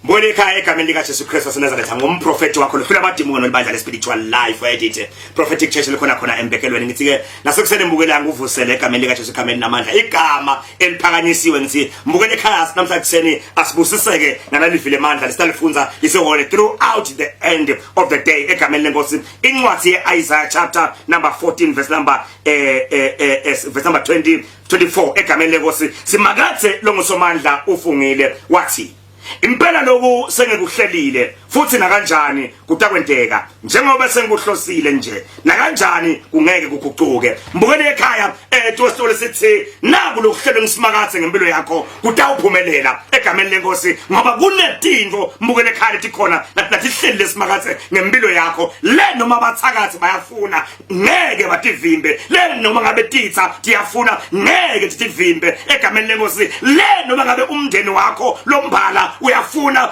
Mbona ekhaya egameni likaJesu Kristu waseNazaretha, ngumprofeti wakho lohlula abadimoni olibandla le-Spiritual Life edite Prophetic Church likhona khona embekelweni. Ngithi-ke nasekuseni mbukelanga uvusele egameni likaJesu, egameni namandla, igama eliphakanyisiwe. Ngithi mbukele ekhaya, namhlanje kuseni asibusiseke ngalalivi lemandla lesitalifunza lisehole throughout the end of the day egameni lenkosi. Incwadi ye-Isaiah chapter number 14 verse number verse number 20 24 egameni lenkosi. Simakathe longusomandla ufungile wathi, "Impela lokhu sengikuhlelile, futhi nakanjani kutakwenteka. Njengoba sengikuhlosile nje, nakanjani kungeke kuguquke." Mbukeni ekhaya, tositolo sithi naku lokuhlelwe ngisimakathe ngempilo yakho kutawuphumelela egameni lenkosi, ngoba kunetinto, mbukeni ekhaya, letikhona latihleli lesimakathe ngempilo yakho le noma abathakathi bayafuna, ngeke bativimbe le, noma ngabe titsa tiyafuna, ngeke titivimbe egameni lenkosi le, noma ngabe umndeni wakho lombala uyafuna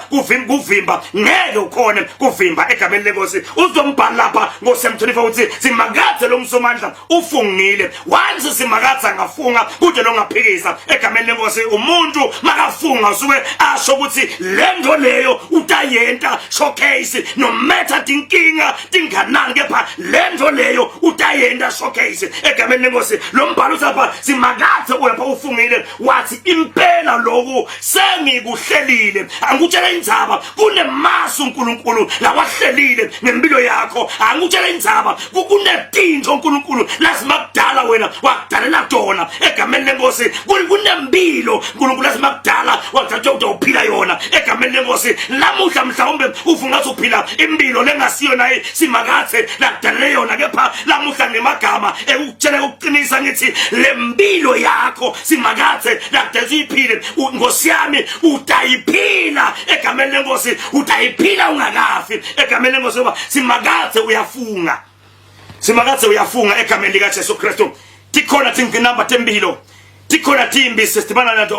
kuvimba, ngeke ukhone kuvimba egameni lenkosi. Uzombhala lapha ngo-724 ukuthi Simakathe lo msomandla ufungile. Once Simakathe angafunga, kude longaphikisa egameni lenkosi. Umuntu makafunga usuke asho ukuthi lento leyo utayenta showcase, no matter tinkinga tinganani, kepha lento leyo utayenta showcase egameni lenkosi. Lo mbhalo uthi lapha Simakathe ulapha ufungile wathi, "Impela lokhu sengikuhlelile." Angikutshela indzaba, kunemasu uNkulunkulu lawahlelile ngempilo yakho. Angikutshela indzaba, kunetinto uNkulunkulu lazimakudala wena wakudalela tona egameni lenkosi. Kunempilo uNkulunkulu lazimakudala wathatha ukuthi uphila yona egameni lenkosi. Lamuhla mhlawumbe ufunga ngathi uphila impilo lengasiyo naye Simakathe lakudalele yona, kepha lamuhla ngemagama ekukutshela ukuqinisa ngithi le mpilo yakho Simakathe lakudala uyiphile, nkosi yami, utayiphila egameni lenkosi. Utayiphila ungakafi egameni lenkosi, ngoba Simakathe uyafunga. Simakathe uyafunga egameni likaJesu Kristu. Tikhona tingqinamba tempilo, tikhona timbi sesidibana nato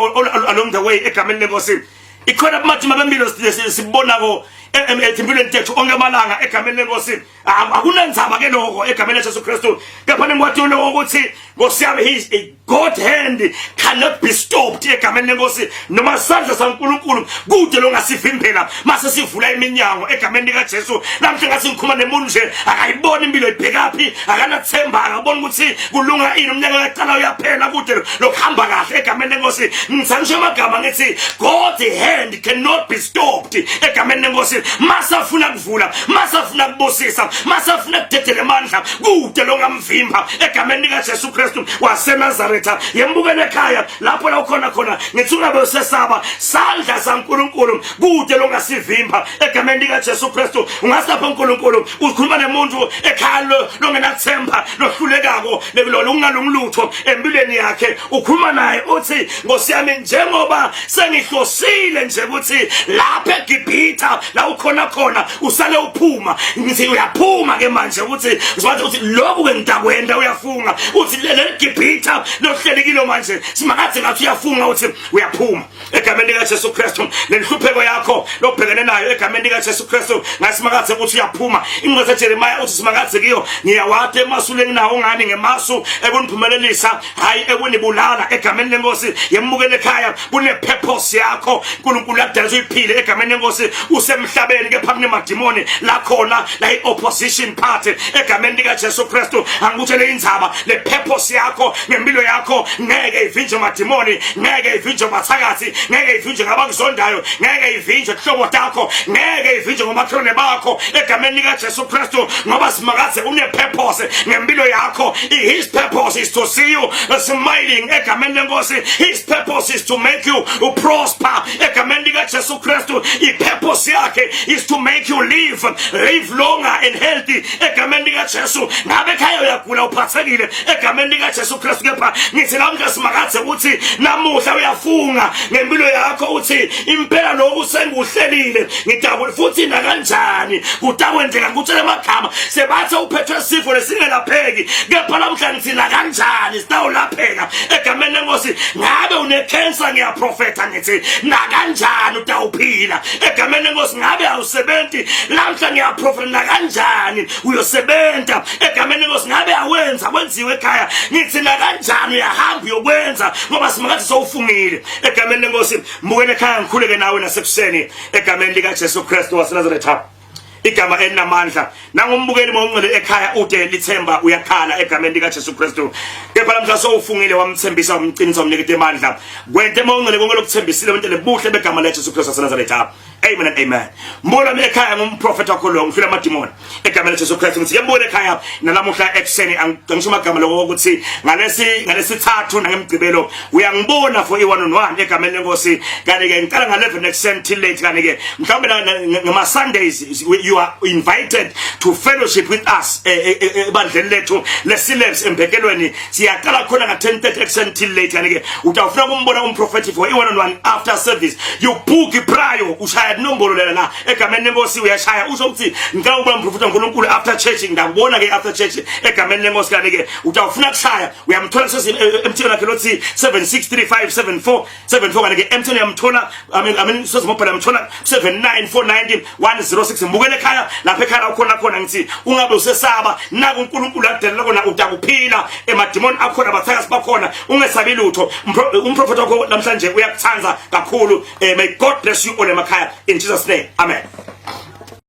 along the way egameni lenkosi. Ikhona bumatima bempilo sibonako etimpilweni tethu onke amalanga egameni lenkosi. Akunandzaba ke lokho egameni laJesu Kristu, kepha ningikwati lokho ukuthi, nkosi yami, he is a God hand cannot be stopped egameni lenkosi, noma sandla saNkulunkulu kude longasivimbela mase sivula iminyango egameni likaJesu. Namhlanje ngathi ngikhuluma nemuntu nje akayiboni impilo ibhekaphi, akanathemba, akaboni ukuthi kulunga ini, umnyaka uyaqala uyaphela, kude lokuhamba kahle egameni lenkosi. Ngithandisha amagama ngithi God hand cannot be stopped egameni lenkosi. Masafuna kuvula, masafuna kubusisa, masafuna kudedela amandla, kude longamvimba egameni likaJesu Kristu waseNazaretha. Yembukele ekhaya lapho la ukhona khona, ngithi ungabe usesaba, sandla saNkulunkulu kude longasivimba egameni likaJesu Kristu. Ungasilapha uNkulunkulu ukhuluma nemuntu ekhaya longenathemba, lohlulekako, lokungalungi lutho empilweni yakhe. Ukhuluma naye uthi, "Nkosi yami, njengoba sengihlosile nje ukuthi lapha eGibhitha la ukhona khona usale uphuma, ngithi uyaphuma ke manje." Ukuthi ngizobathi uthi lokhu ke ngitakwenda. Uyafunga uthi leli Gibhitha lohlelekile manje, Simakathe ngathi uyafunga uthi uyaphuma egameni likaJesu Kristu. Lenhlupheko yakho lobhekene nayo egameni likaJesu Kristu, ngasimakathe ukuthi uyaphuma. Incwadi kaJeremiah uthi Simakathe kiyo, "Ngiyawati emasu lenginawo ngani, ngemasu ekuniphumelelisa, hayi ekunibulala," egameni lenkosi. Yemukele ekhaya, kune purpose yakho uNkulunkulu yakudala uyiphile egameni lenkosi. Usemhlabeni kepha kunemadimoni la khona la i-opposition party egameni likaJesu Kristu. Angikutshele indzaba, le purpose yakho ngempilo yakho ngeke ivinjwe madimoni, ngeke ivinjwe mathakathi, ngeke ivinjwe ngabakuzondayo, ngeke ivinjwe hlobo takho, ngeke ivinjwe ngomakhelwane bakho egameni likaJesu Kristu, ngoba Simakathe une purpose ngempilo yakho. His purpose is to see you smiling egameni lenkosi. His purpose is to make you prosper egameni likaJesu Kristu. I-purpose yakhe is to make you live longer and healthy egameni likaJesu. Ngabe ekhaya uyagula, uphathekile egameni likaJesu Kristu, kepha ngithi namhla Simakathe ukuthi namuhla uyafunga ngempilo yakho, uthi, "Impela lokhu sengikuhlelile, ngidabule futhi nakanjani kutakwenzeka." Ngikutshela amagama, sebathe uphethwe sifo lesingelapheki, kepha namhla ngithi nakanjani sitawulapheka egameni lenkosi. Ngabe une-cancer, ngiyaprofetha ngithi nakanjani utawuphila egameni lenkosi. Ngabe awusebenzi, namhla ngiyaprofetha nakanjani. kanjani uyosebenza egameni lenkosi. Ngabe awenza kwenziwe ekhaya, ngithi na kanjani uyahamba uyokwenza ngoba Simakade sowufungile egameni lenkosi. Mbukele ekhaya, ngikhuleke nawe nasekuseni egameni lika Jesu Kristu waseNazaretha, igama elinamandla. Nangumbukeli mawungcwele ekhaya, ude lithemba uyakhala egameni lika Jesu Kristu. Kepha namhla sowufungile, wamthembisa, wamqinisa, wamniketa amandla. Kwente mawungcwele konke lokuthembisile, wente lebuhle begama la Jesu Kristu waseNazaretha. Amen and amen. Mbona mina ekhaya, ngumprofeti wakho lo, ngihlula amadimoni egameni la Jesu Kristu. Ngithi ngiyambona ekhaya nalamuhla ekuseni, angisho amagama lokho ukuthi ngalesithathu nangemgcibelo uyangibona for i one on one egameni lenkosi. Kanti ke ngiqala nga 11 ekuseni till late. Kanti ke mhlawumbe ngama Sundays you are invited to fellowship with us ebandleni lethu lesilebs embekelweni. Siyaqala khona nga 10:30 ekuseni till late. Kanti ke utawufuna kumbona umprofeti for i one on one after service, you book prior, ushaya inombolo lela la egameni lenkosi. Uyashaya usho ukuthi ngicela ukuba umprofeti kaNkulunkulu after church. Ngakubona ke after church egameni lenkosi. Kanti ke utawufuna kushaya, uyamthola MTN wakhe lothi 763574 74. Kanti ke MTN uyamthola, I mean Sozi Mobile uyamthola 79490 106. Mbukele ekhaya, lapha ekhaya ukhona khona. Ngithi ungabe usesaba, naku uNkulunkulu akudelela kona, utakuphila emadimoni akhona, abathakathi bakhona. Ungesabi lutho, umprofeti wakho namhlanje uyakuthanda kakhulu. May God bless you all emakhaya in Jesus' name, amen.